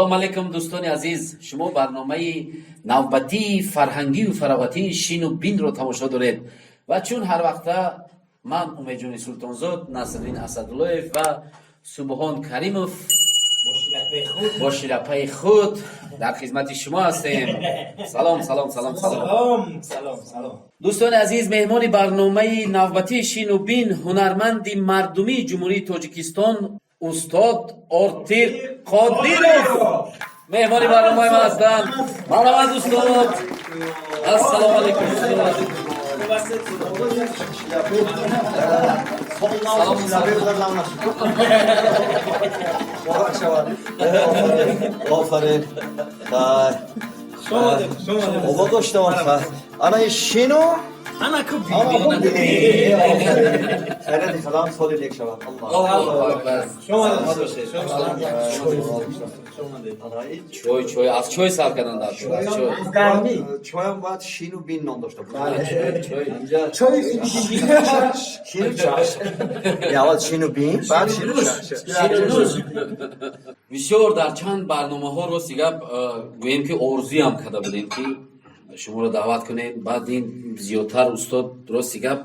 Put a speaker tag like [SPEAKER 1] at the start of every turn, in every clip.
[SPEAKER 1] Ассалому алайкум, дӯстони азиз. Шумо барномаи навбатии фарҳангию фароғатии «Шину бин»-ро тамошо доред ва чун ҳар вақта ман, Умедҷони Султонзод, Насриддин Асадуллоев ва Субҳон Каримов бо шилапаи худ дар хизмати шумо ҳастем. Салом, салом, салом, салом.
[SPEAKER 2] Салом, салом, салом.
[SPEAKER 1] Дӯстони азиз, меҳмони барномаи навбатии «Шину бин» ҳунарманди мардумии Ҷумҳурии Тоҷикистон устод Ортиқ Қодиров меҳмони барномаи ма ҳастанд. Марҳамат, устод. Ассалому алайкум, устод. Салом.
[SPEAKER 3] Муборак шавад. Офарин. Хай. Обод доштам. Ана шину
[SPEAKER 2] Ана ку.
[SPEAKER 3] Хайрати салом, соли нек шавад.
[SPEAKER 1] Аллоҳу акбар. Чой, чой, аз чой сар кардан дар кор, аз чой.
[SPEAKER 3] Гармӣ. Чоям бояд «Шину бин» ном дошта бошад.
[SPEAKER 1] Чой.
[SPEAKER 3] Шину чаш. Аввал «Шину бин», баъд «Шину чаш».
[SPEAKER 1] Шину нӯш. Бисёр дар чанд барномаҳо, рости гап, гӯем ки орзуям карда будем, ки шуморо даъват кунем. Баъд ин зиёдтар, устод, рости гап,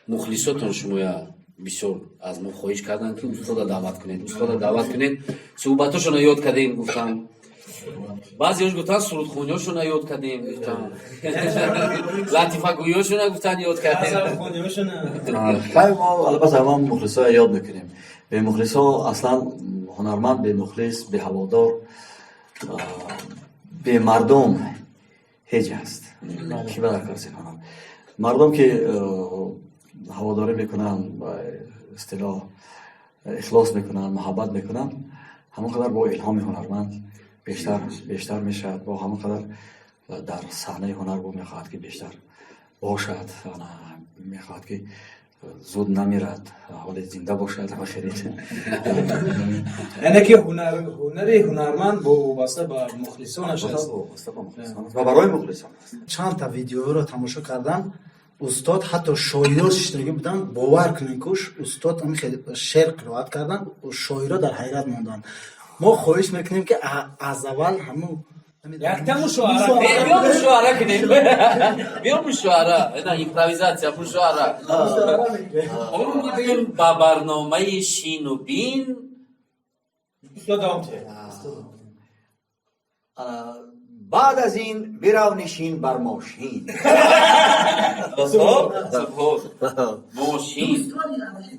[SPEAKER 1] мухлисотон шумоя бисёр аз мо хоҳиш карданд, ки устода даъват кунед, устода даъват кунед. Суҳбатошонро ёд кардем, гуфтам. Баъзеош гуфтанд, сурудхониҳошонро ёд кардем, гуфтам, латифагӯиҳошонро гуфтанд, ёд кардем.
[SPEAKER 3] Хай, мо албатта мо мухлисоя ёд мекунем. Бемухлисо аслан ҳунарманд, бемухлис, беҳаводор, бемардум ҳеҷ аст. Ки ба дар кор ҳунар? Мардум ки ҳаводорӣ мекунанд, ба истилоҳ ихлос мекунанд, муҳаббат мекунанд, ҳамон қадар бо илҳоми ҳунарманд бештар бештар мешавад, бо ҳамон қадар дар саҳнаи ҳунар бо мехоҳад, ки бештар бошад, мехоҳад, ки зуд намирад, ҳоле зинда бошад ва хеле.
[SPEAKER 2] Яъне ки ҳунари ҳунарманд бо вобаста ба мухлисонаш аст.
[SPEAKER 3] Вобаста ба мухлисон ва барои мухлисон аст.
[SPEAKER 4] Чандта видеоро тамошо кардам, устод, ҳатто шоиро шиштагӣ буданд. Бовар кунед, куш устод ҳамин хел шеър қироат карданд, шоиро дар ҳайрат монданд. Мо хоҳиш мекунем, ки аз аввал ҳамун
[SPEAKER 2] Якта мушоара.
[SPEAKER 1] Биё, мушоара кунем, биё, мушоара, ина импровизатсия, мушоара. Омадем ба барномаи «Шину бин».
[SPEAKER 2] Устод, давом диҳед.
[SPEAKER 3] Баъд аз ин бирав, нишин бар мошин.
[SPEAKER 1] Мошин.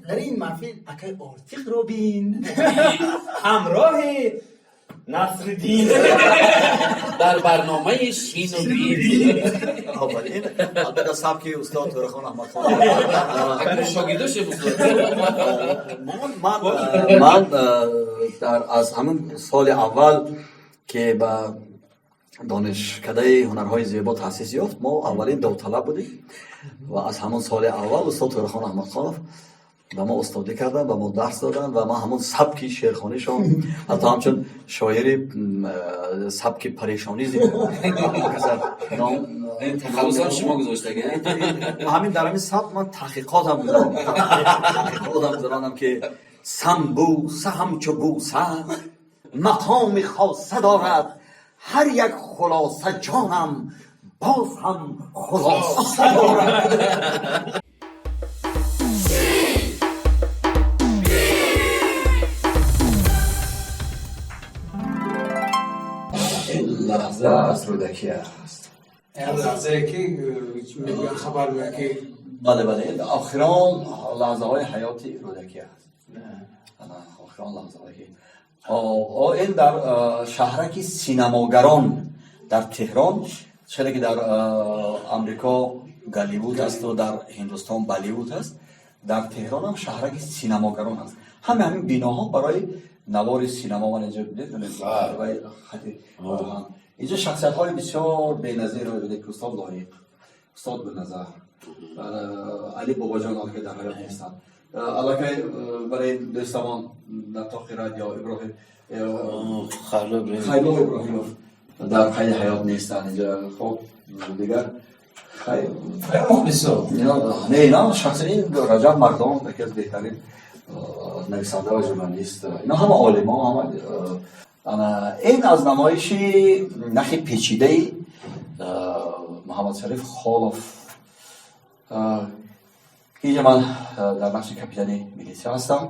[SPEAKER 4] Дар ин маҳфил акай Ортиқро бин.
[SPEAKER 2] Ҳамроҳи Насриддин.
[SPEAKER 1] Дар барномаи «Шину бин».
[SPEAKER 3] Офарин. Албатта, сабки устод Тӯрахон Аҳмадхон.
[SPEAKER 1] Шогирдошем, устод.
[SPEAKER 3] Ман дар аз ҳамин соли аввал, ки ба Донишкадаи ҳунарҳои зебо таъсис ёфт, мо аввалин довталаб будем ва аз ҳамон соли аввал устод Тӯрахон Аҳмадхонов ба мо устодӣ карданд, ба мо дарс доданд ва ман ҳамон сабки шеърхонишон, ҳатто ҳамчун шоири сабки парешонизм
[SPEAKER 1] Тахаллусам шумо гузоштага.
[SPEAKER 3] Ҳамин дар ҳамин сабк ман таҳқиқотам гузарондам, ки самбуса ҳамчу бӯса мақоми хоса дорад, ҳар як хулоса ҷонам боз ҳам хулоса дорад. Лаҳза аз Рӯдакӣ аст.
[SPEAKER 2] Лаҳзае ки мегӯянд, хабар меояд, ки
[SPEAKER 3] Бале, охирон лаҳзаҳои ҳаёти Рӯдакӣ аст, охирон лаҳзаҳое ки ин дар шаҳраки синамогарон дар Теҳрон, чизе ки дар Амрико Голливуд асту дар Ҳиндустон Болливуд аст, дар Теҳрон ҳам шаҳраки синамогарон аст. Ҳаме ҳамин биноҳо барои навори синамо. Ман инҷо бинед, хати инҷо шахсиятҳои бисёр беназирро бинед, ки устод Лоиқ, устод Гулназар, Али Бобоҷон, ки дар ҳаёт нестанд аллакай, барои дӯстамон дар тоқи радио Иброҳим Хайло Иброҳимов дар қайди ҳаёт нестанд инҷа. Хоб, дигар. Не, ина шахси ин Раҷаб Мардон, яке аз беҳтарин нависанда ва журналист, ино ҳама олимо, ҳама. Ин аз намоиши нахи печидаи Муҳаммадшариф Холов, ки инҷа ман дар нақши капитани милисия ҳастам.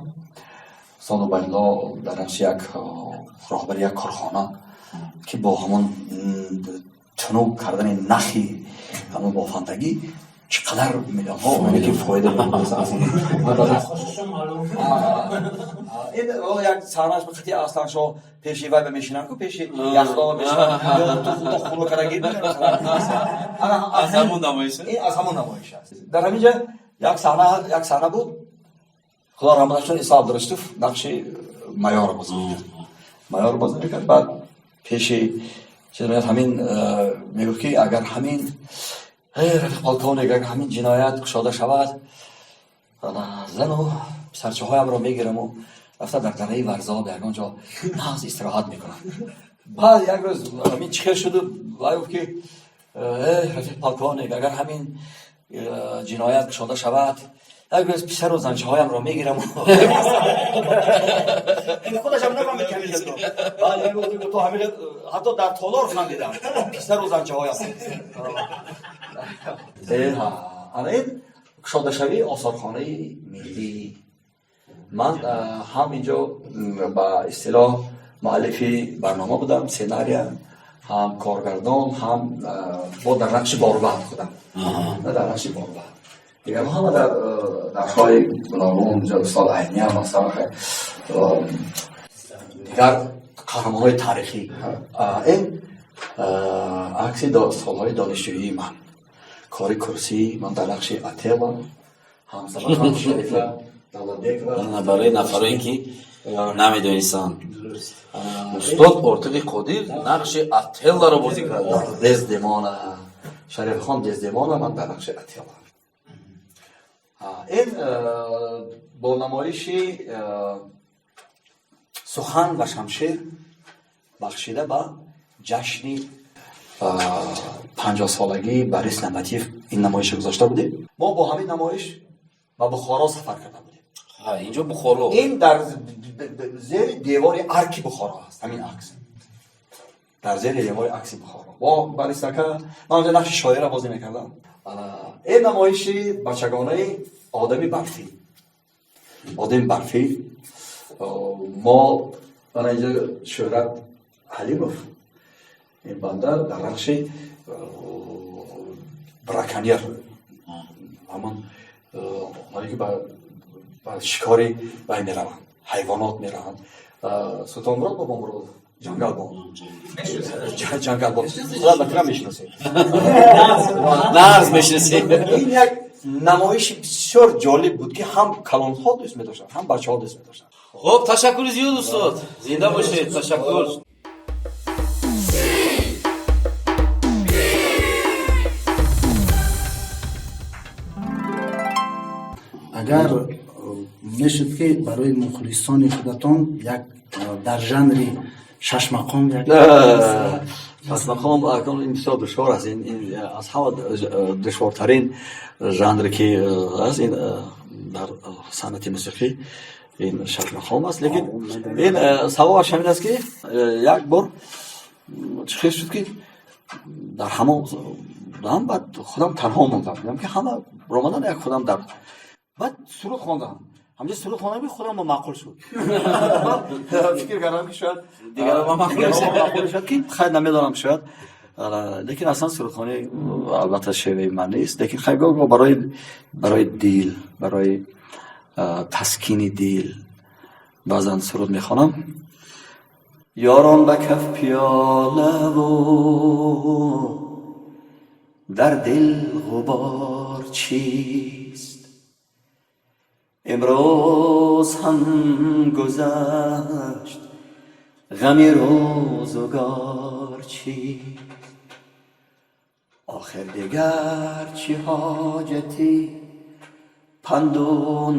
[SPEAKER 3] Устод Убайдулло дар нақши як роҳбари як корхона, ки бо ҳамон тунук кардани нахи ҳамон бофандагӣ чӣ қадар миллионҳо ки фоида. Ин як саҳнаш ба қити Асланшо пеши вай мешинанд ку, пеши яхдон мешинанд, хунук карда.
[SPEAKER 1] Аз ҳамон намоиш.
[SPEAKER 3] Ин аз ҳамон намоиш аст. Дар ҳамин ҷа як саҳна буд, Худо раҳматашон, Исо Абдурашидов нақши майорро бозӣ мекард, майорро бозӣ мекард. Баъд пеши чиз ҳамин мегуфт, ки агар ҳамин, рафиқ полковник, агар ҳамин ҷиноят кушода шавад, зану писарчаҳоямро мегираму рафта дар дараи Варзоб ягон ҷо нағз истироҳат мекунам. Баъд як рӯз ҳамин чӣ хел шуду вай гуфт, ки рафиқ полковник, агар ҳамин ҷиноят кушода шавад, як рӯз писару занчаҳоямро мегирам.
[SPEAKER 4] Худашам нафаҳмид.
[SPEAKER 3] Ҳатто дар толор хандидам, писару занчаҳоям. Ана ин кушодашавии осорхонаи миллӣ. Ман ҳам инҷо ба истилоҳ муаллифи барнома будам, сценария, ҳам коргардон, ҳам бо дар нақши борбад худам, дар нақши борбад. Дигарҳо ҳама дар нақшҳои гуногун. Устод Айниям, масалан, дигар қаҳрамонҳои таърихӣ. Ин акси солҳои донишҷӯии ман, кори курсӣ, ман дар нақши Отелло, ҳамзамон Шарифа Давлатбекова.
[SPEAKER 1] Барои нафарое ки намедонистанд, устод Ортиқи Қодир нақши Отеллоро бозӣ кард.
[SPEAKER 3] Дездемона, Шарифхон Дездемона, ман дар нақши Отелло. Ин бо намоиши «Сухан ва шамшер» бахшида ба ҷашни 50-солагии Борис Наматиев ин намоишро гузошта будем. Мо бо ҳамин намоиш ба Бухоро сафар карда будем.
[SPEAKER 1] Инҷо Бухоро.
[SPEAKER 3] Ин дар зери девори арки Бухоро аст. Ҳамин акс дар зери девори акси Бухоро бо Борис ака. Ман онҷо нақши шоира бозӣ мекардам. Ин намоиши бачагонаи «Одами барфӣ», «Одами барфӣ». Мо мана инҷо Шӯҳрат Ҳалимов, ин банда дар нақши браконьер, ҳамон оне ки ба шикори вай мераванд, ҳайвонот мераванд. Султонмурод, Бобомурод, ҷангалбон, ҷангалбон, худат ба кира мешиносед.
[SPEAKER 1] Нағз мешиносед.
[SPEAKER 3] Ин як намоиши бисёр ҷолиб буд, ки ҳам калонҳо дӯст медоштанд, ҳам бачаҳо дӯст медоштанд.
[SPEAKER 1] Хуб, ташаккури зиёд, устод, зинда бошед, ташаккур.
[SPEAKER 4] Агар мешуд, ки барои мухлисони худатон як дар жанри шашмақом як
[SPEAKER 3] Шашмақом акнун ин бисёр душвор аст. Ин аз ҳама душвортарин жанре ки аст, ин дар санъати мусиқӣ ин шашмақом аст. Лекин ин сабабаш ҳамин аст, ки як бор чӣ хел шуд, ки дар ҳамон дам баъд худам танҳо мондам. Дидам, ки ҳама ромадан, як худам дар баъд суруд хондам. Ҳамҷа суруд хондам, худам маъқул шуд. Фикр кардам, ки шояд
[SPEAKER 1] дигарон
[SPEAKER 3] маъқул шуд, ки хайр, намедонам, шояд. Лекин аслан сурудхонӣ албатта шеваи ман нест. Лекин хайр, гоҳ барои дил, барои таскини дил баъзан суруд мехонам. Ёрон, ба каф пиёлаву дар дил ғубор чист? Имрӯз ҳам гузашт, ғами рӯзугор чист? Охир дигар чӣ ҳоҷатӣ панду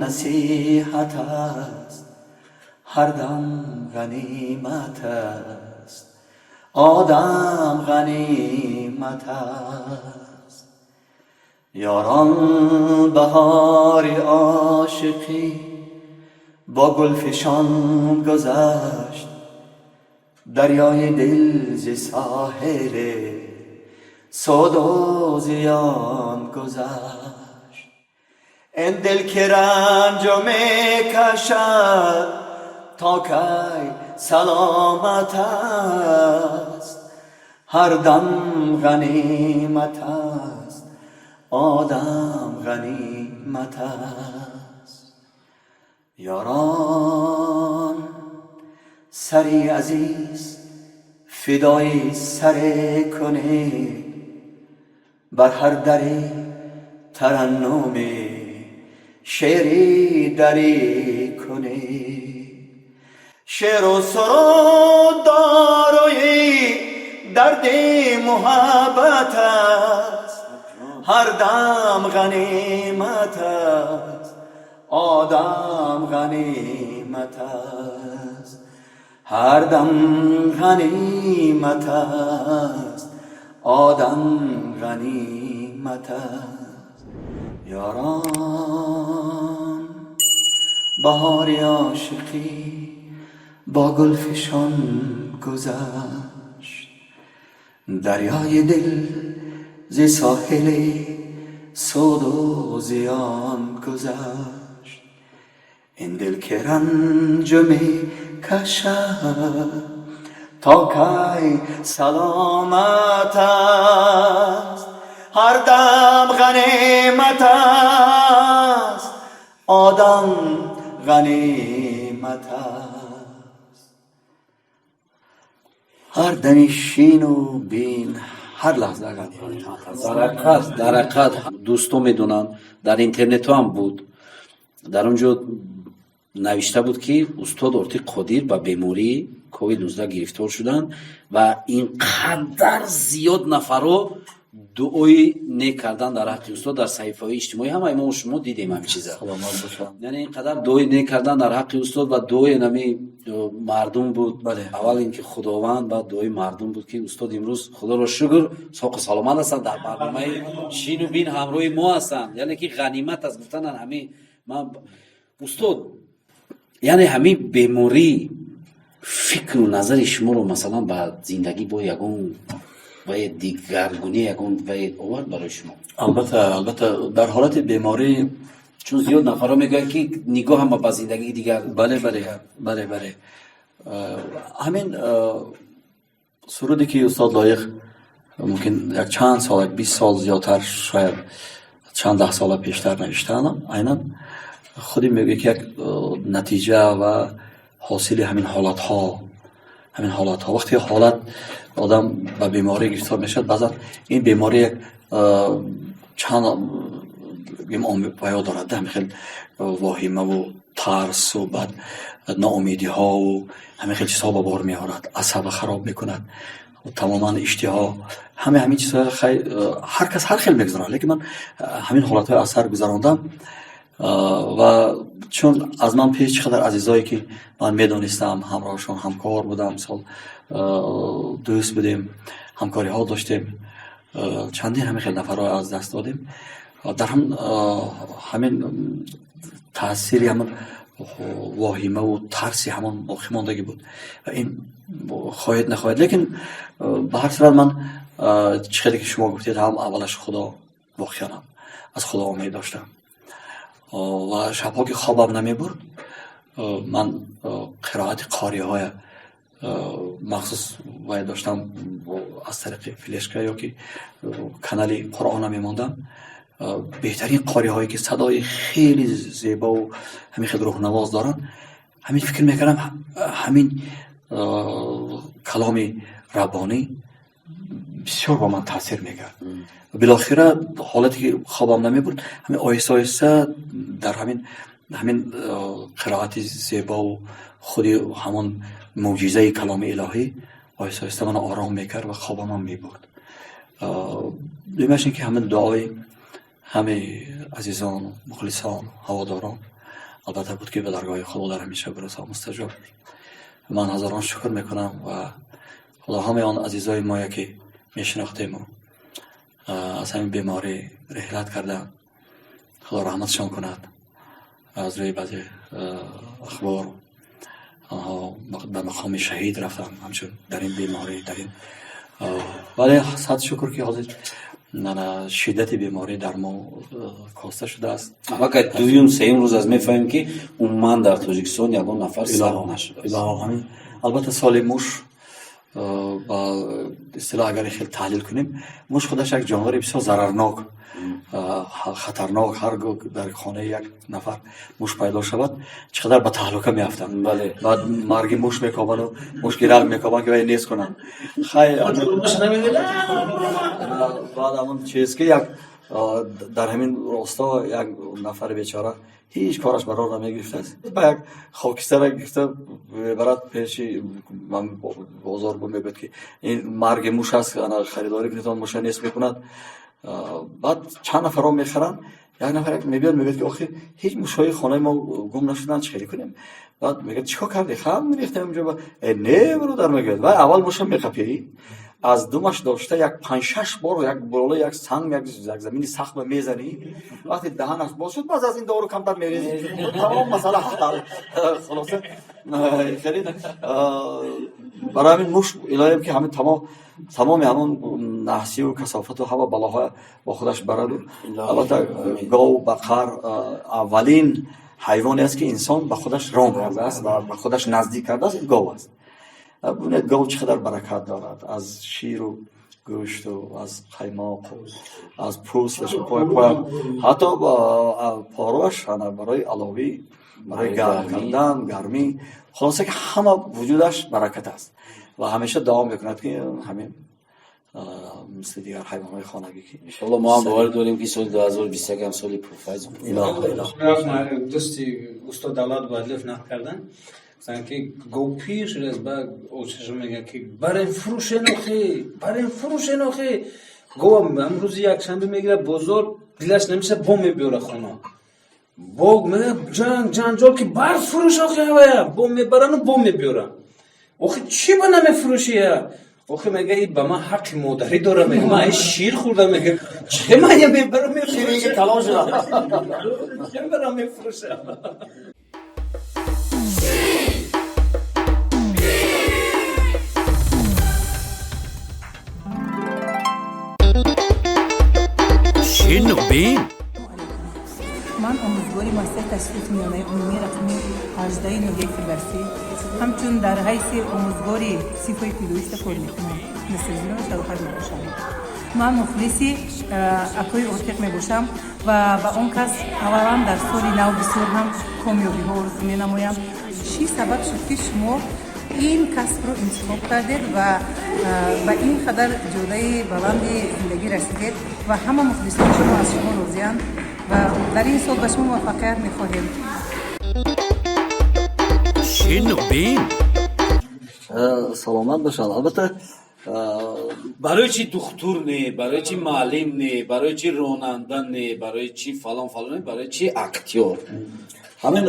[SPEAKER 3] насиҳат аст? Ҳар дам ғанимат аст, одам ғанимат аст. Ёрон, баҳори ошиқӣ бо гулфишон гузашт. Дарёи дил зи соҳили суду зиён гузашт. Ин дил ки ранҷ мекашад, то кай саломат аст? Ҳар дам ғанимат аст, одам ғанимат аст. Ёрон, сари азиз фидои саре кунед, бар ҳар даре тараннуми шеъри дарӣ кунед. Шеъру суруд дорои дарди муҳаббат аст, ҳар дам ғанимат аст, одам ғанимат аст. Ҳар дам ғанимат аст, одам ғанимат аст. Ёрон, баҳори ошиқӣ бо гулфишон гузашт. Дарёи дил зи соҳили суду зиён гузашт. Ин дил ки ранҷ мекашад, то кай саломат аст? Ҳар дам ғанимат аст, одам ғанимат аст. Ҳар дами шину бин, ҳар лаҳза ғанимат аст.
[SPEAKER 1] Дар ҳақиқат, дӯстон медонанд, дар интернетҳо ҳам буд, дар он ҷо навишта буд, ки устод Ортиқ Қодир ба бемории ковид-19 гирифтор шуданд ва ин қадар зиёд нафарро дуои нек кардан дар ҳаққи устод дар саҳифаҳои иҷтимоӣ. Ҳамаи мо шумо дидем ҳамин чиза.
[SPEAKER 3] Саломат бошам.
[SPEAKER 1] Яъне ин қадар дуои нек кардан дар ҳаққи устод ва дуои нами мардум буд.
[SPEAKER 3] Бале.
[SPEAKER 1] Аввал ин ки Худованд, баъд дуои мардум буд, ки устод имрӯз, Худоро шукр, соқу саломат ҳастанд, дар барномаи Шину бин ҳамроҳи мо ҳастанд. Яъне ки ғанимат аст гуфтанан ҳамин. Ман, устод, яъне ҳамин беморӣ фикру назари шуморо, масалан, ба зиндагӣ бо ягон вай дигаргунӣ, ягон вай овард барои шумо?
[SPEAKER 3] Албатта, дар ҳолати беморӣ
[SPEAKER 1] Чун зиёд нафарҳо мегӯянд, ки нигоҳам ба зиндагии дигар.
[SPEAKER 3] Бале, ҳамин суруде ки устод Лоиқ мумкин як чанд сол, як 20 сол зиёдтар, шояд чанд даҳ сола пештар навиштаам, айнан худи мегӯяд, ки як натиҷа ва ҳосили ҳамин ҳолатҳо. Вақте ҳолат одам ба беморӣ гирифтор мешавад, баъзан ин беморӣ як чанд ваё дорад, ҳамин хел воҳимаву тарсу, баъд ноумедиҳову ҳамин хел чизҳо ба бор меорад, асаба хароб мекунад тамоман, иштиҳо, ҳама ҳамин чизҳо. Ҳар кас ҳар хел мегузаронад, лекин ман ҳамин ҳолатҳои аз сар гузарондам ва чун аз ман пеш чӣ қадар азизое, ки ман медонистам, ҳамроҳшон ҳамкор будам, мисол, дӯст будем, ҳамкориҳо доштем, чандин ҳамин хел нафарҳо аз даст додем. Дар ҳамин таъсири ҳамон воҳимаву тарси ҳамон боқӣ мондагӣ буд ва ин хоҳед нахоҳед, лекин ба ҳар сурат ман, чӣ хеле ки шумо гуфтед, ҳам аввалаш Худо, воқеан ҳам аз Худо умед доштам ва шабҳо ки хобам намебурд, ман қироати қориҳоя махсус вай доштам, аз тариқи флешка ё ки канали Қуръона мемондам. Беҳтарин қориҳое, ки садои хеле зебову ҳамин хел рӯҳнавоз доранд, ҳамин фикр мекардам, ҳамин каломи раббонӣ бисёр ба ман таъсир мекард. Билохира ҳолате ки хобам намебурд, ҳамин оҳиста оҳиста дар ҳамин қироати зебову худи ҳамон мӯъҷизаи каломи илоҳӣ оҳиста оҳиста маро ором мекард ва хобамам мебурд. Дуюмаш ин ки ҳамин дуои ҳамаи азизону мухлисон, ҳаводорон албатта буд, ки ба даргоҳи Худо дар ҳамин шабу рӯзҳо мустаҷоб. Ман ҳазорон шукр мекунам ва Худо ҳамаи он азизои моя, ки мешинохтему аз ҳамин беморӣ реҳлат карданд, Худо раҳматшон кунад. Аз рӯи баъзе ахбор Онҳо ба мақоми шаҳид рафтанд, ҳамчун дар ин беморӣ, дар ин, вале сад шукр, ки ҳозир шиддати беморӣ дар мо коста шудааст.
[SPEAKER 1] Аллакай дуюм, сеюм рӯз аз мефаҳмем, ки умуман дар Тоҷикистон ягон нафар сабт нашудааст.
[SPEAKER 3] Ҳамин, албатта, соли муш, ба истилоҳ агар хел таҳлил кунем, муш худаш як ҷонвари бисёр зарарнок, хатарнок. Ҳар гоҳ дар хонаи як нафар муш пайдо шавад, чӣ қадар ба таҳлука меафтанд. Баъд марги муш мекобану мушгирак мекобанд, ки вай нест кунанд. Хай, баъд ҳамон чиз, ки як дар ҳамин росто як нафари бечора ҳеҷ кораш барор намегирифтааст, ба як хокистара гирифта мебарад пеши бозор, мегӯяд, ки ин марги муш аст, харидорӣ кунед, он муша нест мекунад. Баъд чанд нафарро мехаранд. Як нафар мебиёд, мегӯяд, ки охир ҳеҷ мушҳои хонаи мо гум нашуданд, чӣ хеле кунем? Баъд мегӯяд: «Чӣ кор кардӣ? Хам рехтем инҷо». «Не, бародар, — мегӯяд, — вай аввал муша меқапӣ, аз думаш дошта як панҷ-шаш бор як боло як санг, як замини сахт мезанӣ. Вақте даҳанаш боз шуд, баъд аз ин дору камтар мерезӣ, тамом масъала ҳал». Хулоса, хеле барои ҳамин муш, илоҳем, ки ҳамин тамом тамоми ҳамон наҳсию касофату ҳама балоҳо бо худаш бараду. Албатта, гов, бақар аввалин ҳайвоне аст, ки инсон ба худаш ром кардааст ва ба худаш наздик кардааст, ин гов аст. Бубинед, гов чӣ қадар баракат дорад: аз ширу гӯшту аз қаймоқу аз пӯсташу пой, ҳатто пороаш барои аловӣ, барои гарм кардан, гармӣ. Хулоса, ки ҳама вуҷудаш баракат аст ва ҳамеша дуо мекунад, ки ҳамин мисли дигар ҳайвонҳои хонагӣ, ки
[SPEAKER 1] Иншоалло, мо ҳам боварӣ дорем, ки соли 2021 ҳам соли пурфайз.
[SPEAKER 3] Илоҳо, илоҳо.
[SPEAKER 2] Дӯсти устод Давлат Бадлиев нақл кардан, гуфтанд, ки гов пир шудааст. Ба очаша мегӯяд, ки барем фурӯшен охи, барем фурӯшен охи. Гова рӯзи якшанбе мегирад бозор, дилаш намеша, бо мебиёра хона. Бо мегӯяд, ҷанҷол, ки бар фурӯш охи ҳавая. Бо мебарану бо мебиёра. Охи, чӣ ба намефурӯшия? Охи, мега, и ба ман ҳаққи модарӣ дора, мега, ман ай шир хӯрда, мега, че ман я мебарам
[SPEAKER 3] Шири калон шуда.
[SPEAKER 2] Мефурӯшам, мебарам мефурӯшам.
[SPEAKER 5] Шинубин.
[SPEAKER 6] Ман омӯзгори муассисаи таҳсилоти миёнаи умумии рақами 18-и ноҳияи Фирдавсӣ, ҳамчун дар ҳайси омӯзгори синфҳои ибтидоиста кор мекунам. Насриддинова Шарофат мебошам. Ман мухлиси акои Отиқ мебошам ва ба он кас аввалан дар соли нав бисёр ҳам комёбиҳо орзу менамоям. Чӣ сабаб шуд, ки шумо ин касбро интихоб кардед ва ба ин қадар ҷодаи баланди зиндагӣ расидед ва ҳама мухлисони шумо аз шумо розианд? Ва дар ин сол ба шумо муваффақият мехоҳем.
[SPEAKER 5] Шинубин.
[SPEAKER 3] Саломат бошад, албатта.
[SPEAKER 1] Барои чӣ духтур не, барои чӣ муаллим не, барои чӣ ронанда не, барои чӣ фалон фалон не, барои чӣ актёр?
[SPEAKER 3] Ҳамин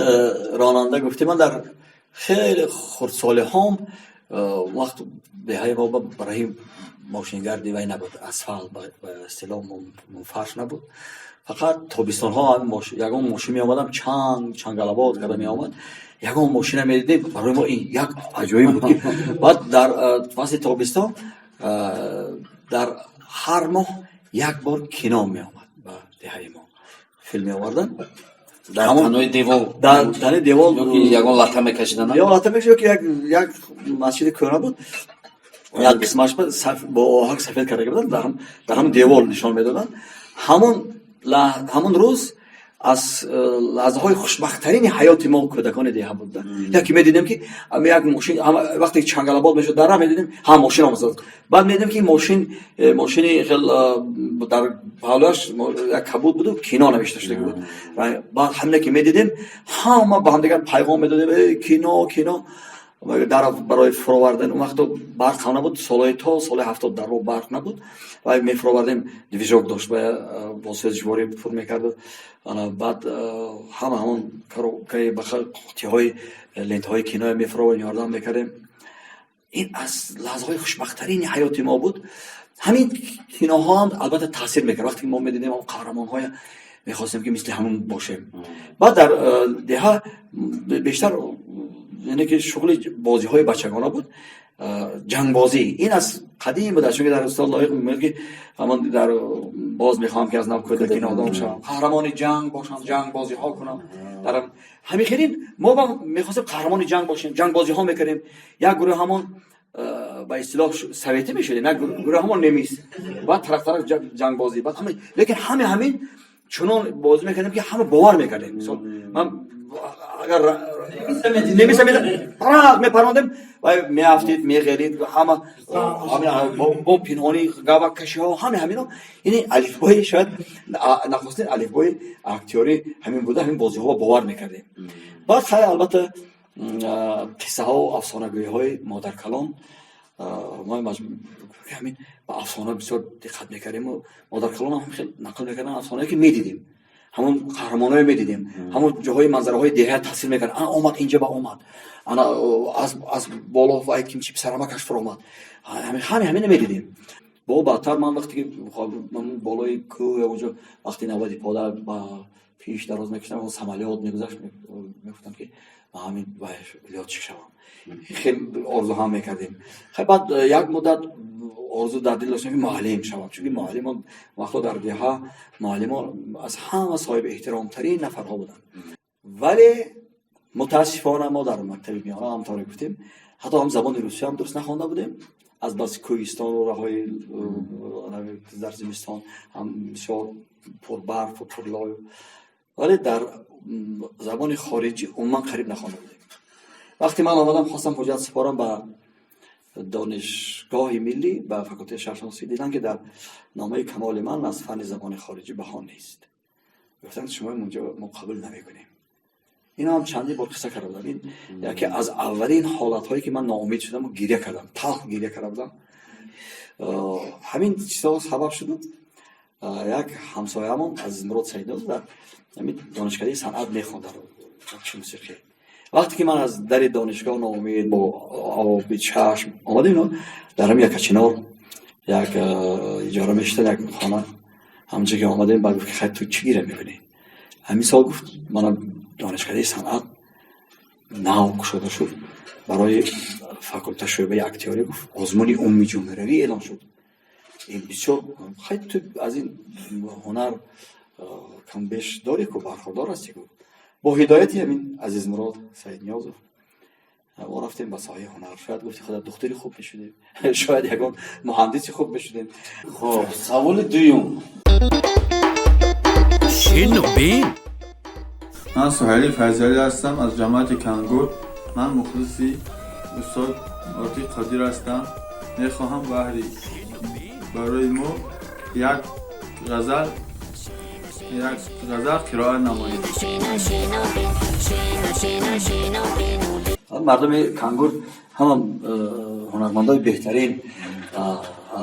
[SPEAKER 3] ронанда гуфтӣ, ман дар хеле хурдсолиҳом, вақт деҳаи мо барои мошингарди вай набуд, асфалт, ба истилоҳ фарш набуд. Фақат тобистонҳо ягон мошин меомадам, чанг чангалабод карда меомад. Ягон мошина медидем, барои мо ин як аҷоиб буд, ки баъд дар фасли тобистон дар ҳар моҳ як бор кино меомад ба деҳаи мо, филм меовардан.
[SPEAKER 1] Дар танои девол?
[SPEAKER 3] Дар танои девол.
[SPEAKER 1] Ёки ягон лата мекашидан?
[SPEAKER 3] Ё лата мекашид, ёки як масҷиди кӯҳна буд, як қисмаш бо оҳак сафед карда буданд, дар ҳамон девол нишон медоданд. Ҳамон рӯз аз лаҳзаҳои хушбахттарини ҳаёти мо, кӯдакони деҳа, буда. Яке медидем, ки як мошин, вақте чангалабод мешуд дар раҳ, медидем, ҳа, мошин омад. Баъд медидем, ки мошин мошини хел дар паҳлӯяш як кабуд буду кино навишта шуда буд. Баъд ҳамине ки медидем, ҳама ба ҳамдигар пайғом медодем: «Кино, кино!» Дар барои фуровардан, он вақто барқ ҳам набуд, солҳои то соли 70 дар мо барқ набуд ва мефуровардем, движок дошт, бо сӯзишворӣ пур мекарду. Баъд ҳама ҳамон коробкаи қуттиҳои лентаҳои киноя мефуровардем, ёрдам мекардем. Ин аз лаҳзаҳои хушбахттарини ҳаёти мо буд. Ҳамин киноҳо ҳам, албатта, таъсир мекард, вақте ки мо медидем он қаҳрамонҳоя. Мехостем, ки мисли ҳамон бошем. Баъд дар деҳа бештар, яъне ки шуғли бозиҳои бачагона буд, ҷангбозӣ. Ин аз қадим буда, чунки дар устод Лоиқ мегӯяд, ки ҳамон дар боз мехоҳам, ки аз нав кӯдаки нодон шавам, қаҳрамони ҷанг бошам, ҷангбозиҳо кунам. Дар ҳамин хелин мо ба мехостем қаҳрамони ҷанг бошем, ҷангбозиҳо мекардем. Як гурӯҳ ҳамон ба истилоҳ советӣ мешудем, як гурӯҳ ҳамон немис, баъд тараф тараф ҷангбозӣ. Баъд ҳама, лекин ҳаме ҳамин чунон бозӣ мекардем, ки ҳама бовар мекардем. Мисол, ман агар немиса парақ мепарондем, вай меафтид, меғелид, ҳама бо пинҳонӣ гаваккашиҳо, ҳаме ҳамино. Ини алифбои, шояд нахустин алифбои актёрӣ ҳамин буда, ҳамин бозиҳо бовар мекардем. Баъд хай, албатта, қиссаҳо, афсонагӯиҳои модаркалон. Мо ҳамин ба афсона бисёр диққат мекардему модаркалонам ҳам хел нақл мекардан афсонае, ки медидем, ҳамон қаҳрамоное медидем, ҳамон ҷоҳои манзараҳои деҳа тасвир мекард. Ана омад, инҷа ба омад, ана аз боло вай кимчи писарамакаш фуромад, ҳаме ҳамина медидем. Бо баъдтар ман вақте ки болои кӯҳ онҷо, вақти навбати пода ба пеш дароз мекашидам, самолёт мегузашт, мегуфтам, ки ман ҳамин лётчик шавам. Хеле орзу ҳам мекардем. Хай, баъд як муддат орзу дар дил доштем, ки муаллим шавам, чунки муаллимон вақто дар деҳа муаллимон аз ҳама соҳиби эҳтиромтарин нафарҳо буданд. Вале мутаассифона мо дар мактаби миёна, ҳамтавре гуфтем, ҳатто ҳам забони русия ҳам дуруст нахонда будем, аз бас кӯҳистону роҳҳои дар зимистон ҳам бисёр пурбарфу пурлою. Вале дар забони хориҷӣ умуман қариб нахонда будем. Вақте ман омадам, хостам ҳуҷҷат супорам ба Донишгоҳи миллӣ, ба факултети шаҳршиносӣ, дидам, ки дар номаи камоли ман аз фанни забони хориҷӣ баҳо нест. Гуфтанд, шумо унҷо мо қабул намекунем. Ино ҳам чандин бор қисса карда будам. Ин яке аз аввалин ҳолатҳое, ки ман ноумед шудаму гиря кардам, талх гиря карда будам. Ҳамин чизҳо сабаб шуду як ҳамсоямон, Азизмурод Саиднозов, дар ҳамин донишкадаи санъат мехонд, дар бахши мусиқӣ. Вақте ки ман аз дари донишгоҳ ноумед, бо оби чашм омадем, ино дар ҳамин Якачинор як иҷора мешидан, як хона. Ҳамҷо ки омадем, баъд гуфт, ки хай, ту чӣ гиря мекунӣ? Ҳамин сол, гуфт, мана донишкадаи санъат нав кушода шуд барои факулта, шӯъбаи актёрӣ, гуфт, озмуни умумии ҷумҳуриявӣ эълон шуд. Ин бисёр хай, ту аз ин ҳунар камбеш дорӣ ку, бархурдор ҳастӣ ку. Бо ҳидояти ҳамин Азизмурод Саидниёзов мо рафтем ба соҳаи ҳунар. Шояд, гуфти худат, духтури хуб мешудем, шояд ягон муҳандиси хуб мешудем.
[SPEAKER 1] Хоб, саволи дуюм.
[SPEAKER 5] Шину бин.
[SPEAKER 7] Ман Суҳайли Файзалӣ ҳастам аз ҷамоати Кангур. Ман мухлиси устод Ортиқ Қодир ҳастам. Мехоҳам баҳри барои мо як ғазал қироат намоед.
[SPEAKER 3] Мардуми Кангур ҳама ҳунармандои беҳтарин,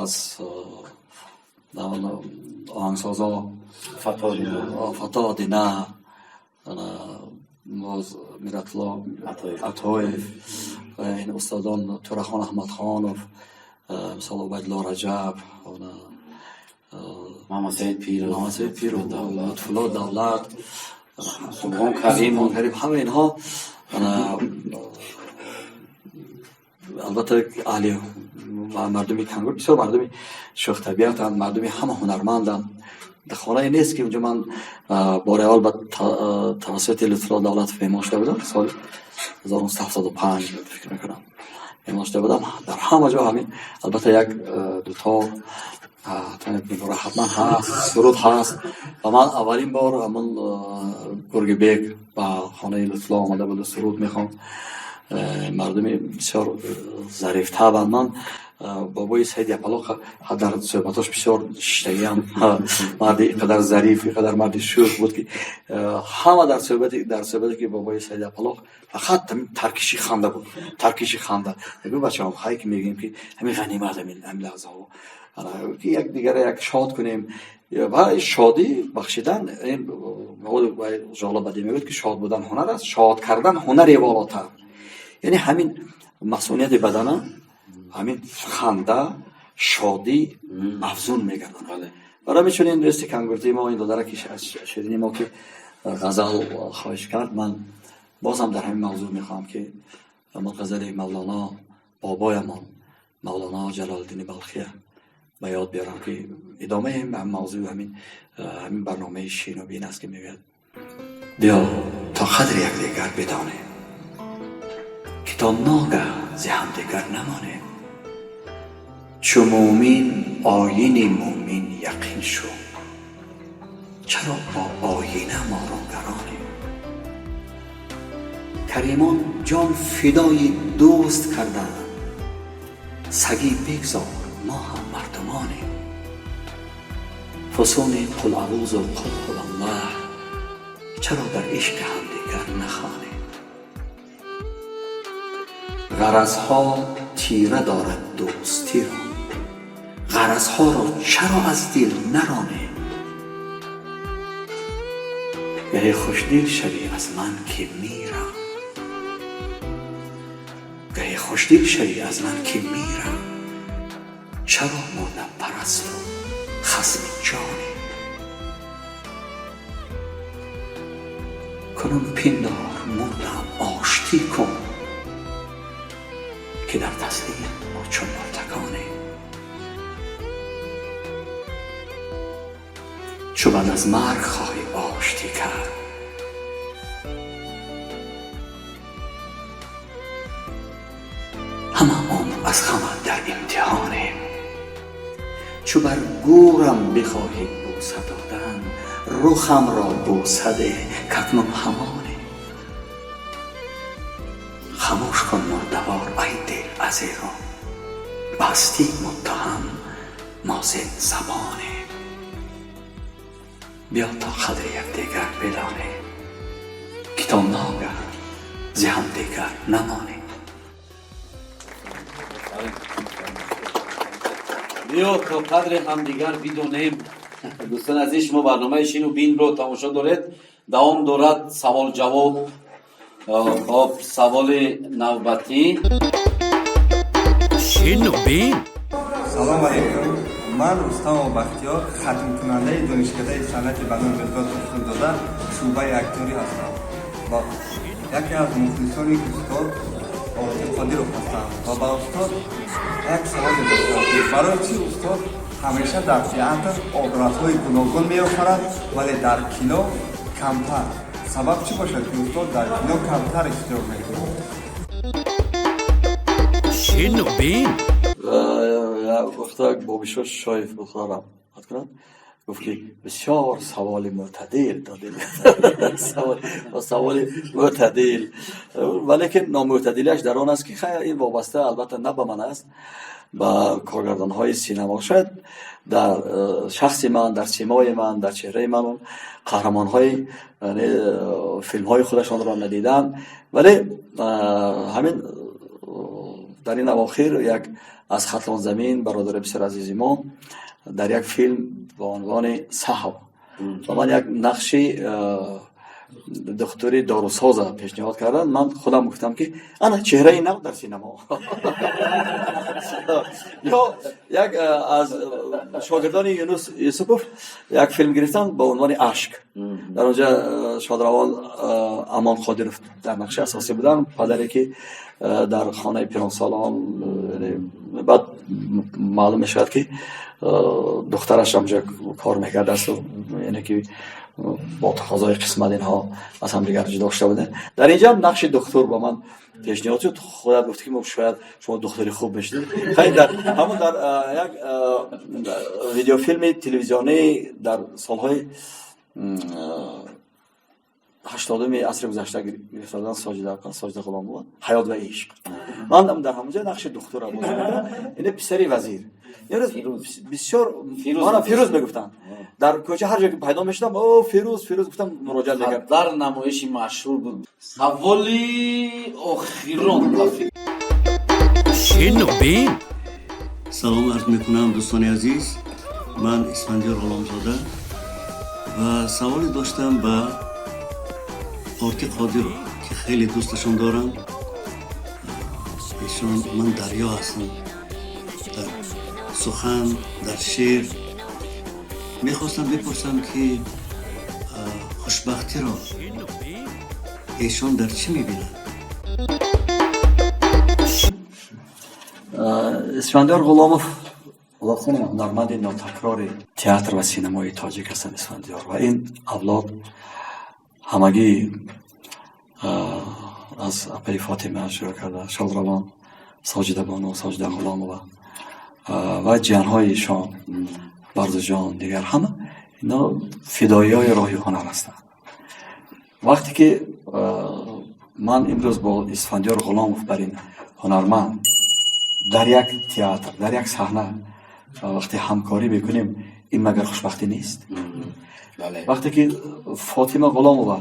[SPEAKER 3] аз оҳангсозо Фато Одина, боз Миратулло Атоев, ин устодон, Турахон Аҳмадхонов, мисол, Убайдулло Раҷаб,
[SPEAKER 1] Мамасаид Пиров,
[SPEAKER 3] Мамасаид Пиров, Лутфулло Давлат,
[SPEAKER 1] Субҳон Каримов,
[SPEAKER 3] Карим, ҳама инҳо албатта аҳли мардуми Кангур бисёр мардуми шӯхтабиатанд, мардуми ҳама ҳунарманданд. Дар хонае нест, ки унҷо ман бори аввал ба тавассути Лутфулло Давлатов меҳмон шуда будам, соли 1975 фикр мекунам меҳмон шуда будам. Дар ҳама ҷо ҳамин, албатта, як дутор ҳатман ҳаст, суруд ҳаст. Ва ман аввалин бор ҳамон Гургибек ба хонаи Лутфулло омада буду суруд мехонд. Мардуми бисёр зарифтабанд. Ман бобои Саид Япалоқ дар суҳбатош бисёр шиштагиам. Марди ин қадар зариф, ин қадар марди шӯх буд, ки ҳама дар суҳбате, ки бобои Саид Япалоқ, фақат ҳамин таркиши ханда буд, таркиши ханда. Мегӯ, бачаҳом, хай, ки мегӯем, ки ҳамин ғанимат, ҳамин лаҳзаҳо, ки як дигара як шод кунем ва шодӣ бахшидан. Жола Бадӣ мегӯяд, ки шод будан ҳунар аст, шод кардан ҳунаре волотар. Яъне ҳамин масунияти бадана ҳамин ханда, шодӣ афзун мегардонад. Барои чунин дӯсти кангуртии мо, ин додараки ширини мо, ки ғазал хоҳиш кард, ман бозам дар ҳамин мавзӯъ мехоҳам, ки ҳамон ғазали Мавлоно, бобоямон Мавлоно Ҷалолиддини Балхия ба ёд биёрам, ки идомаи мавзӯи ҳамин барномаи шину бин аст, ки мегӯяд: биё то қадри якдигар бидонем, ки то ногаҳ зи ҳамдигар намонем. Чу мӯмин оини мӯмин яқин шуд, чаро бо оина моро гаронем? Каримон ҷон фидои дӯст карданд, сагӣ бигзор, мо ҳам мардумонем. Фусуни қул аъузу қул ҳуваллоҳ чаро дар ишқи ҳамдигар нахонем? Ғаразҳо тира дорад дӯстиро, ғаразҳоро чаро аз дил наронем? Гаҳе хушдил шавӣ аз ман ки мирам, гаҳе хушдил шавӣ аз ман ки мирам, чаро мурдапарасту хасми ҷонем? Кунун пиндор мурдам оштӣ кун, ки дар таслим мо чун мурдагонем. Чу баъд аз марг хоҳӣ оштӣ кард, ҳама умр аз ғамат дар имтиҳонем. Чу бар гӯрам бихоҳӣ бӯса додан, рухамро бӯса деҳ, какнун ҳамонем. Хамӯш кун мурдавор, ай дил, азеро ба ҳастӣ муттаҳам мо зин забонем. Биё то қадри якдигар бидонем, ки то ногаҳ зи ҳамдигар намонем.
[SPEAKER 1] Биё то қадри ҳамдигар бидонем. Дӯстони азиз, шумо барномаи шину бинро тамошо доред. Давом дорад савол ҷавоб. Хоб, саволи навбатӣ.
[SPEAKER 5] Шину бин.
[SPEAKER 7] Салом алейкум. Ман Рустамов Бахтиёр, хатмкунандаи донишкадаи санъати ба номи Мирзо Турсунзода, шӯъбаи актёрӣ ҳастам ва яке аз мухлисони устод Ортиқ Қодиров ҳастам ва ба устод як саволе доштам, ки барои чӣ устод ҳамеша дар театр образҳои гуногун меофарад, вале дар кино камтар? Сабаб чӣ бошад, ки устод дар кино камтар иштирок мекунад?
[SPEAKER 5] Шину бин.
[SPEAKER 3] Вақта Бобишо Шоев буд, худо раҳмат кунад, гуфт, ки бисёр саволи мӯътадил додед, саволи мӯътадил, валекин номӯътадилиаш дар он аст, ки хайр, ин вобаста албатта на ба ман аст, ба коргардонҳои синемо. Шояд дар шахси ман, дар симои ман, дар чеҳраи ман қаҳрамонҳои филмҳои худашонро надиданд, вале ҳамин дар ин авохир як аз Хатлонзамин бародари бисёр азизи мо дар як филм ба унвони Саҳв ба ман як нақши духтури дорусоза пешниҳод карданд. Ман худам гуфтам, ки ана чеҳраи нав дар синемо. Ё як аз шогирдони Юнус Юсупов як филм гирифтанд ба унвони Ашк. Дар онҷа шодравон Амон Қодиров дар нақши асосӣ буданд, падаре ки дар хонаи пиронсолон, баъд маълум мешавад, ки духтараш ҳамҷо кор мекардааст, яъне ки бо тақозои қисмат инҳо аз ҳамдигар ҷудо шуда буданд. Дар инҷа ҳам нақши духтур ба ман пешниҳод шуд. Худат гуфт, ки шояд шумо духтури хуб мешудед. Хайр, дар ҳамон дар як видеофилми телевизионӣ дар солҳои 80-уми асри гузашта гирифта буданд, Соҷида Ғуломова, «Ҳаёт ва ишқ». Ман дар ҳамонҷо нақши духтурро бозӣ мекардам, ин писари вазир. Бисёр мана Фирӯз мегуфтанд дар кӯча, ҳар ҷо ки пайдо мешудам, о, Фирӯз, Фирӯз гуфтам, муроҷиат мекард.
[SPEAKER 1] Дар намоиши машҳур буд. Саволи охирон.
[SPEAKER 5] Шину бин.
[SPEAKER 8] Салом арз мекунам, дӯстони азиз. Ман Исфандиёр Ғуломзода ва саволе доштам ба Ортиқ Қодиров, ки хеле дӯсташон дорам. Эшон ман дарё ҳастанд дар сухан, дар шеър. Мехостам бипурсам, ки хушбахтиро эшон дар чӣ мебинанд?
[SPEAKER 3] Исфандиёр Ғуломов воқеан ҳунарманди нотакрори театр ва синамои тоҷик ҳастанд. Исфандиёр ва ин авлод ҳамагӣ, аз апаи Фотима шурӯъ карда, шодравон Соҷидабону, Соҷида Ғуломова ва ҷиянҳои ишон, Барзуҷон, дигар ҳама ино фидоиҳои роҳи ҳунар ҳастанд. Вақте ки ман имрӯз бо Исфандиёр Ғуломов, бар ин ҳунарманд, дар як театр, дар як саҳна вақте ҳамкорӣ мекунем, ин магар хушбахтӣ нест? Вақте ки Фотима Ғуломова,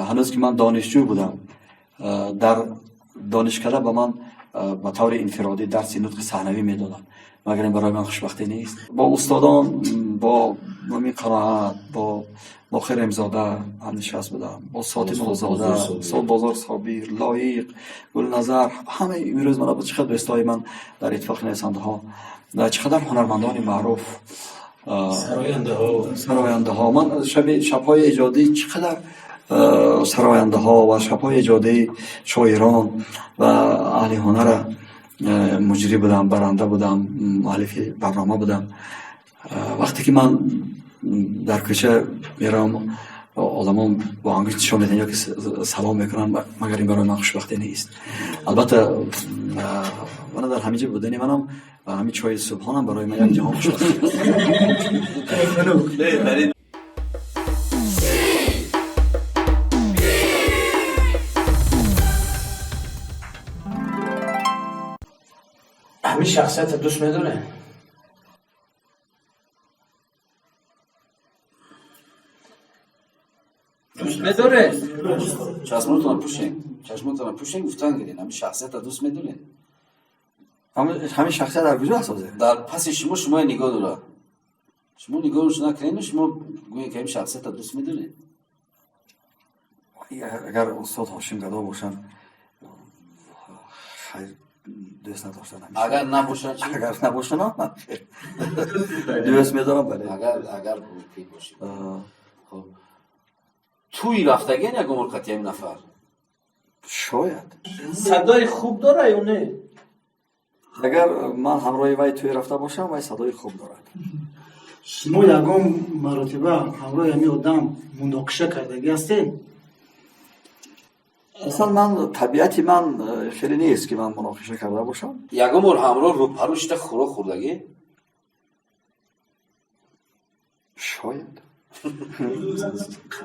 [SPEAKER 3] ҳанӯз ки ман донишҷӯ будам, дар донишкада ба ман ба таври инфиродӣ дарси нутқи саҳнавӣ медоданд, магар ин барои ман хушбахтӣ нест? Бо устодон, бо Мумин Қаноат, бо Боқир Ремзода ҳамнишаст будам, бо Сотимуллозода, Бозор Собир, Лоиқ, Гулназар, ҳамаи имрӯз мана чӣ қадр дӯстои ман дар Иттифоқи нависандаҳо, чӣ қадар ҳунармандони маъруф, сарояндаҳо. Ман шабҳои эҷодӣ чӣ қадар сарояндаҳо ва шабҳои эҷодии шоирон ва аҳли ҳунара муҷрӣ будам, баранда будам, муаллифи барнома будам. Вақте ки ман дар кӯча меравам, одамон бо ангушт нишон медиҳанд ё ки салом мекунанд, магар ин барои ман хушбахтӣ нест? Албатта, мана дар ҳамин ҷо будани манам, ҳамин чойи субҳонам барои ман як ҷаҳон хушбахтӣ.
[SPEAKER 2] Ҳамин шахсиятро дӯст медоред? Дӯст медоред?
[SPEAKER 1] Чашмотонро пӯшен, чашмотонро пӯшен, гуфтан гирен, ҳамин шахсиятро дӯст медоред?
[SPEAKER 3] Ҳамин шахсият дар куҷо аст ҳозир?
[SPEAKER 1] Дар паси шумо, шумоя нигоҳ дорад. Шумо нигоҳш накунеду шумо гӯед, ки ҳамин шахсиятро дӯст медоред.
[SPEAKER 3] Агар устод Ҳошим Гадо бошанд, хайр, дӯст надоштан.
[SPEAKER 1] Агар набошанд чӣ?
[SPEAKER 3] Агар набошанд, дӯст медорам, бале.
[SPEAKER 1] Агар бошед. Хуб, тӯй рафтагиан як умр қати ҳамин нафар?
[SPEAKER 3] Шояд.
[SPEAKER 2] Садои хуб дора ё не?
[SPEAKER 3] Агар ман ҳамроҳи вай тӯй рафта бошам, вай садои хуб дорад.
[SPEAKER 4] Шумо ягон маротиба ҳамроҳи ҳамин одам муноқиша кардагӣ ҳастед?
[SPEAKER 3] Аслан ман табиати ман хеле нест, ки ман муноқиша карда бошам.
[SPEAKER 1] Ягон бор ҳамроҳ рӯпарӯ шида хӯрок хӯрдагӣ?
[SPEAKER 3] Шояд.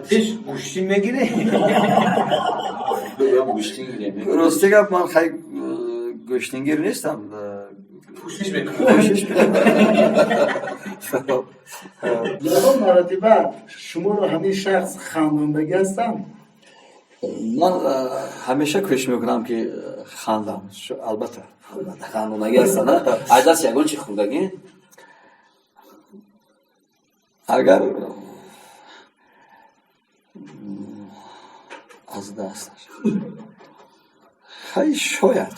[SPEAKER 2] Тиш гӯштӣ мегирӣ?
[SPEAKER 1] Гӯштӣ гирем.
[SPEAKER 3] Рости гап, ман хай гӯштингир нестам.
[SPEAKER 2] Кӯшиш мекунам.
[SPEAKER 3] Кӯшиш мекунам.
[SPEAKER 4] Ягон маротиба шуморо ҳамин шахс хандондагӣ ҳастанд?
[SPEAKER 3] Ман ҳамеша кӯшиш мекунам, ки хандам. Албатта.
[SPEAKER 1] Хандондагӣ ҳастанд, ай даст ягон чи хӯрдагӣ?
[SPEAKER 3] Агар аз дасташ, хай, шояд.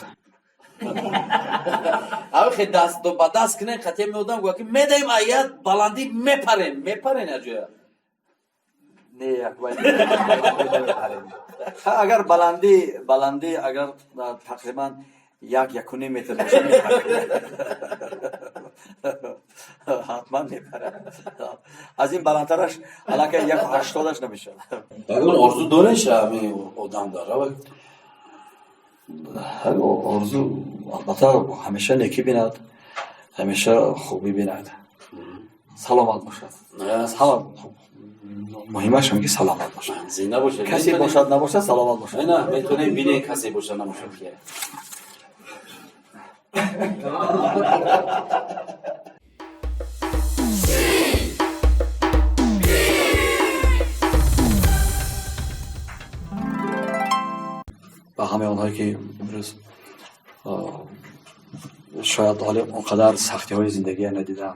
[SPEAKER 1] Ав хе даст ба даст кунен, қатъия меодам, гӯя ки медаем, аят баландӣ мепарем, мепарен аҷоя.
[SPEAKER 3] Не, агар баландӣ агар тақрибан 1-1.5 метр бошад, ҳатман мепарам. Аз ин баландтараш аллакай 1,80-аш намешавад.
[SPEAKER 1] Ягон орзу дореш ҳамин одам дар равад?
[SPEAKER 3] Орзу, албатта, ҳамеша некӣ бинад, ҳамеша хубӣ бинад, саломат бошад. Муҳимаш ҳам ки саломат бошад.
[SPEAKER 1] Зинда бошад.
[SPEAKER 3] Касе бошад, набошад, саломат бошад.
[SPEAKER 1] На, метавонем бинем, касе бошад, набошад ки.
[SPEAKER 3] Ба ҳамаи онҳое ки имрӯз шояд ҳоле он қадар сахтиҳои зиндагия надидам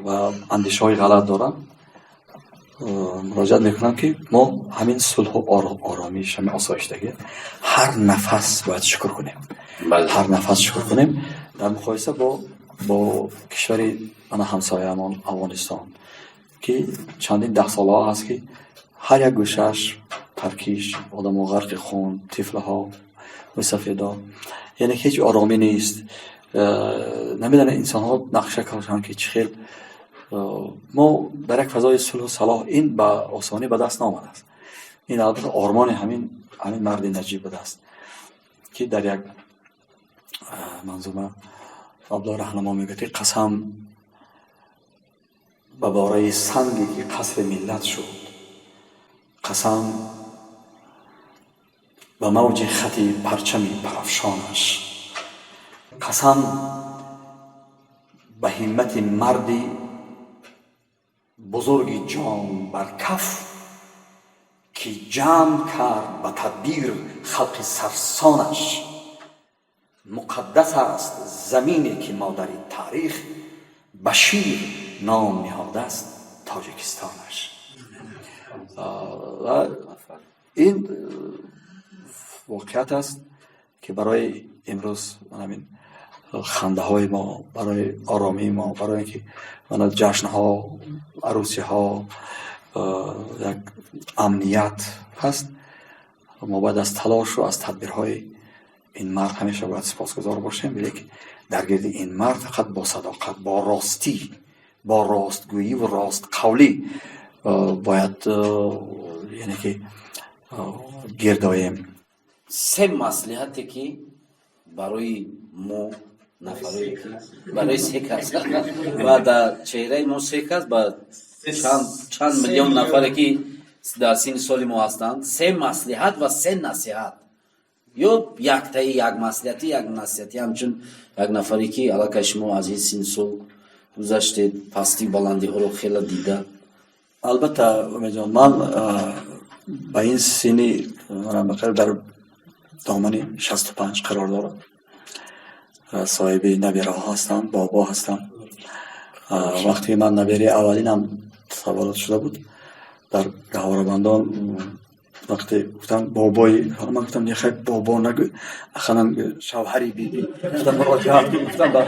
[SPEAKER 3] ва андешаҳои ғалат дорам, муроҷиат мекунам, ки мо ҳамин сулҳу оромиш, ҳамин осоиштагӣ ҳар нафас бояд шукр кунем, ҳар нафас шукр кунем дар муқоиса бо Бо кишвари ана ҳамсояамон Афғонистон, ки чандин даҳсолаҳо ҳаст, ки ҳар як гӯшааш таркиш, одамо ғарқи хун, тифлаҳо, мӯйсафедо, яъне ҳеҷ оромӣ нест. Намедонам, инсонҳо нақша карданд, ки чӣ хел мо дар як фазои сулҳу салоҳ. Ин ба осонӣ ба даст наомадааст. Ин албатта ормони ҳамин марди наҷиб будааст, ки дар як манзума Абдулло Раҳнамо мегӯяд, ки қасам ба бораи санге, ки қасри миллат шуд, қасам ба мавҷи хати парчами парафшонаш, қасам ба ҳиммати марди бузурги ҷон бар каф, ки ҷамъ кард ба тадбир халқи сарсонаш. Муқаддас аст замине, ки модари таърих ба шир ном ниҳодааст Тоҷикистонаш. Ва ин воқеият аст, ки барои имрӯз ҳамин хандаҳои мо, барои оромии мо, барои ин ки мана ҷашнҳо, арӯсиҳо, як амният ҳаст, мо бояд аз талошу аз тадбирҳои ин мард ҳамеша бояд сипосгузор бошем. Лекин дар гирди ин мард фақат бо садоқат, бо ростӣ, бо ростгӯӣ ву ростқавлӣ бояд, яъне ки, гирдоем.
[SPEAKER 1] Се маслиҳате, ки барои мо нафарое, ки барои се кас ва дар чеҳраи мо се кас ба чанд миллион нафаре, ки дар синни соли мо ҳастанд, се маслиҳат ва се насиҳат ё яктаи як маслиҳати, як насиҳати, ҳамчун як нафаре, ки аллакай шумо аз ин синни сол гузаштед, пастию баландиҳоро хеле дида.
[SPEAKER 3] Албатта, Умедҷон, ман ба ин синни дар домани 65 қарор дорам, соҳиби набираҳо ҳастам, бобо ҳастам. Вақте ман набираи аввалинам таваллуд шуда буд дар гаҳворабандон, вақте гуфтам бобои, ман гуфтам, не, хай, бобо нагӯ, ақаллан шавҳари биби гуфтам, муроҷиат гуфтам ба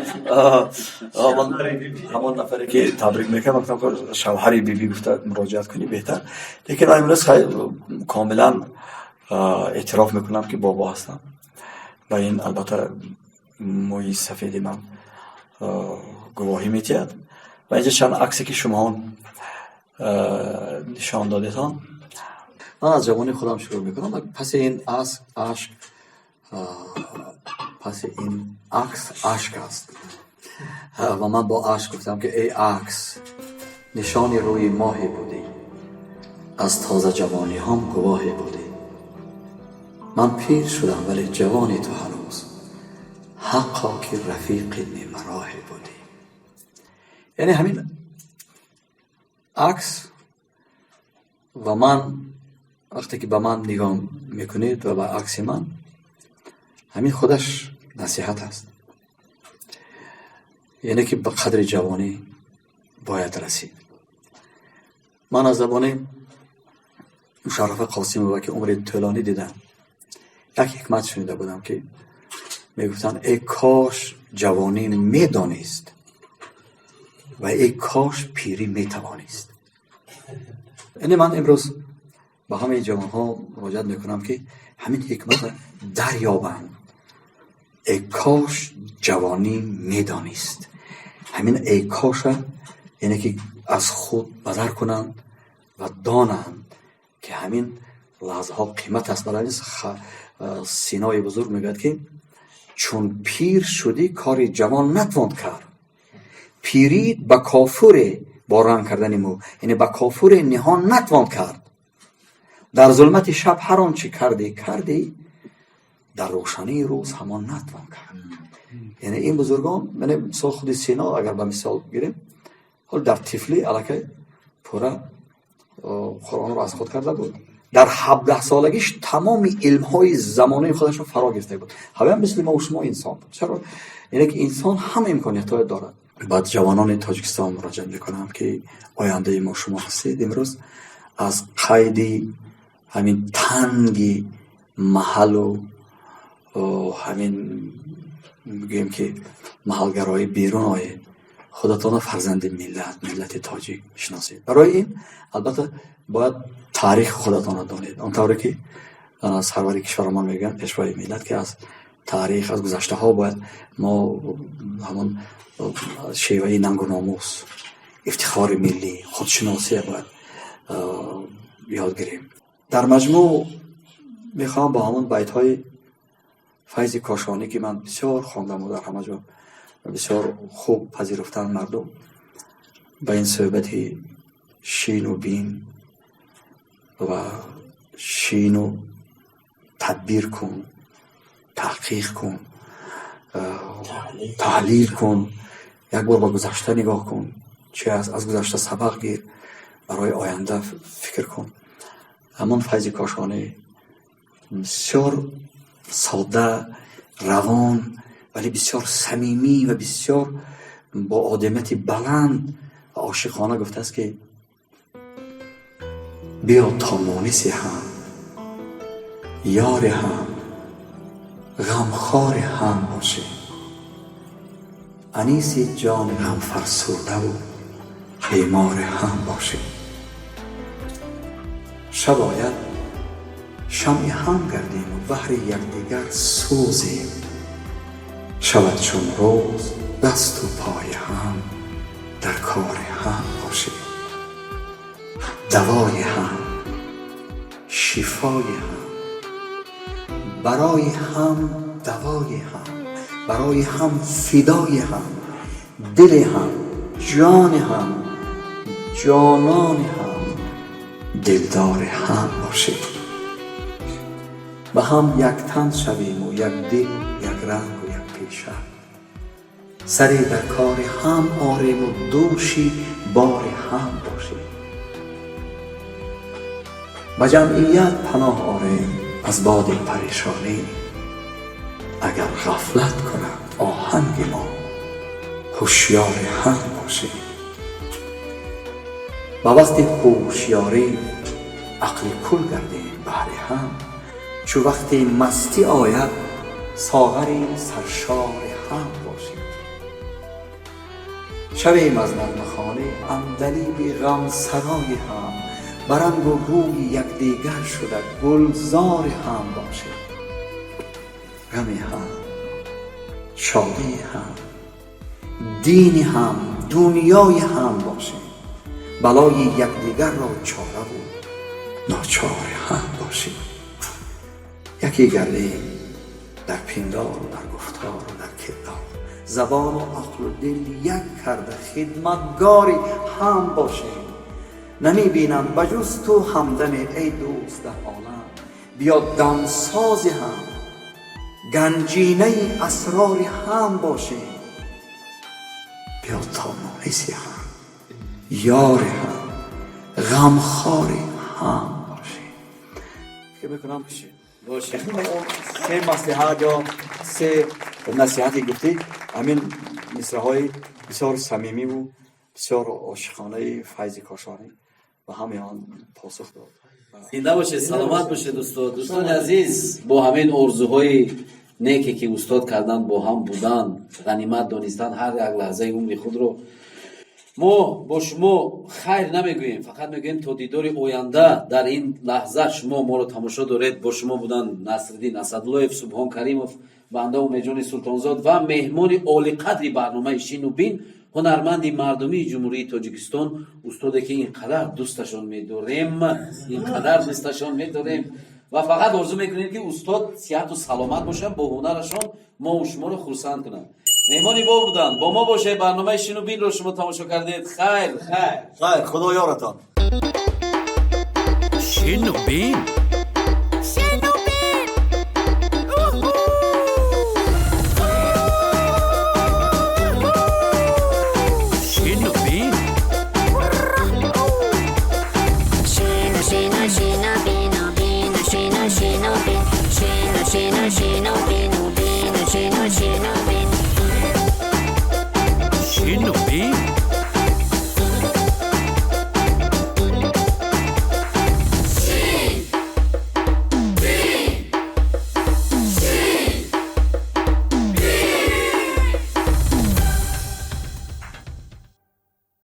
[SPEAKER 3] ҳамон нафаре, ки табрик мекард, гуфтам, шавҳари биби гуфта муроҷиат кунӣ беҳтар. Лекин ман имрӯз комилан эътироф мекунам, ки бобо ҳастам ва ин албатта мӯи сафеди ман гувоҳӣ медиҳад. Ва инҷа чанд аксе, ки шумоҳо нишон додетон, ман аз ҷавонии худам шурӯъ мекунам. Паси ин ашк, паси ин акс ашк аст ва ман бо ашк гуфтам, ки эй акс, нишони рӯи моҳе будӣ, аз тозаҷавониҳом гувоҳе будӣ. Ман пир шудам, вале ҷавони ту ҳанӯз, ҳаққо ки рафиқи нимароҳе будӣ. Яъне ҳамин акс ва ман, вақте ки ба ман нигоҳ мекунед ва ба акси ман, ҳамин худаш насиҳат аст, яъне ки ба қадри ҷавонӣ бояд расид. Ман аз забони Мушаррафа Қосимова, ки умри тӯлонӣ дидам, як ҳикмат шунида будам, ки мегуфтанд: эй кош ҷавонӣ медонист ва эй кош пирӣ метавонист. Яъне ман имрӯз ба ҳамаи ҷавонҳо муроҷиат мекунам, ки ҳамин ҳикматро дарёбанд: эй кош ҷавонӣ медонист. Ҳамин эй коша, яъне ки, аз худ бадар кунанд ва донанд, ки ҳамин лаҳзаҳо қимат аст. Барои Синои бузург мегӯяд, ки чун пир шудӣ, кори ҷавон натвон кард, пирӣ ба кофуре бо ранг кардани мӯ, яъне ба кофуре ниҳон натвон кард. Дар зулмати шаб ҳар он чӣ кардӣ, кардӣ, дар рӯшании рӯз ҳамон натвон кард. Яъне ин бузургон, мисол худи Сино агар ба мисол гирем, ҳол дар тифлӣ аллакай пурра Қуръонро аз худ карда буд, дар 17 солагиш тамоми илмҳои замонаи худашро фаро гирифта буд. Ҳаваям мисли мо шумо инсон буд. Чаро? Яъне ки инсон ҳама имкониятҳое дорад. Ба ҷавонони Тоҷикистон муроҷиат мекунам, ки ояндаи мо шумо ҳастед. Имрӯз аз қайди ҳамин танги маҳаллу ҳамин гӯем ки маҳалгароӣ берун оед, худатонро фарзанди миллат, миллати тоҷик шиносед. Барои ин албатта бояд таърихи худатонро донед, он тавре ки сарвари кишварамон мегӯянд, пешвои миллат, ки аз таърих, аз гузаштаҳо бояд мо ҳамон шеваи нангу номус, ифтихори миллӣ, худшиносия бояд ёд гирем. Дар маҷмӯъ мехоҳам бо ҳамон байтҳои Файзи Кошонӣ, ки ман бисёр хондаму дар ҳама ҷо бисёр хуб пазируфтанд мардум, ба ин суҳбати шину бин ва шину тадбир кун, таҳқиқ кун, таҳлил кун, як бор ба гузашта нигоҳ кун, чи аст, аз гузашта сабақ гир, барои оянда фикр кун. Ҳамон Файзи Кошонӣ бисёр содда, равон, вале бисёр самимӣ ва бисёр бо одамияти баланд ва ошиқона гуфтааст, ки биё то муниси ҳам, ёри ҳам, ғамхори ҳам бошем, аниси ҷони ғамфарсурдаву бемори ҳам бошем. Шаб ояд, шамъи ҳам гардему баҳри якдигар сӯзем, шавад чун рӯз, дасту пои ҳам дар кори ҳам бошем, давои ҳам, шифои ҳам, барои ҳам давои ҳам, барои ҳам фидои ҳам, дили ҳам, ҷони ҳам, ҷонони ҳам, дилдори ҳам бошем. Ба ҳам яктан шавему як дилу як рангу як пеша, саре дар кори ҳам орему дӯши бори ҳам бошем. Ба ҷамъият паноҳ орем аз боди парешонӣ, агар ғафлат кунад оҳанги мо, ҳушёри ҳам бошем. Ба вақти ҳушёрӣ ақли кул гардем баҳри ҳам, чу вақти мастӣ ояд, соғари саршори ҳам бошем. Шавем аз нағмахонӣ андалиби ғамсарои ҳам, ба рангу рӯи якдигар шуда гулзори ҳам бошем. Ғами ҳам, шодии ҳам, дини ҳам, дунёи ҳам бошем, балои якдигарро чораву ночори ҳам бошем. Яке гардем дар пиндору дар гуфтору дар кирдор, забону ақлу дил як карда хидматгори ҳам бошем. Намебинам ба ҷуз ту ҳамдаме, эй дӯст, дар олам, биё дамсози ҳам, ганҷинаи асрори ҳам бошем. Биё то муниси ҳам, ёри ҳам, ғамхори ҳам бошем. Фикр мекунам, се маслиҳат ё се насиҳате гуфтӣ, ҳамин мисраҳои бисёр самимиву бисёр ошиқонаи Файзи Кошонӣ ба ҳамаи он посух дод.
[SPEAKER 1] Зинда бошед, саломат бошед, устод. Дӯстони азиз, бо ҳамин орзуҳои неке, ки устод карданд, бо ҳам будан, ғанимат донистан ҳар як лаҳзаи умри худро, мо бо шумо хайр намегӯем, фақат мегӯем то дидори оянда. Дар ин лаҳза шумо моро тамошо доред, бо шумо буданд Насриддин Асадуллоев, Субҳон Каримов, банда Умедҷони Султонзод ва меҳмони олиқадри барномаи «Шину бин», ҳунарманди мардумии Ҷумҳурии Тоҷикистон, устоде, ки ин қадар дӯсташон медорем, ин қадар дӯсташон медорем ва фақат орзу мекунем, ки устод сиҳату саломат бошанд, бо ҳунарашон мову шуморо хурсанд кунанд. Меҳмони мо буданд. Бо мо бошед. Барномаи «Шину бинро» шумо тамошо кардед. Хайр, хайр.
[SPEAKER 3] Хайр, Худо ёратон.
[SPEAKER 5] Шину бин.
[SPEAKER 9] Шину бин. Уху!
[SPEAKER 5] Шину бин.
[SPEAKER 9] Шину, шину, шину, бину, бину, шину, шину, бин. Шину, шину, шину.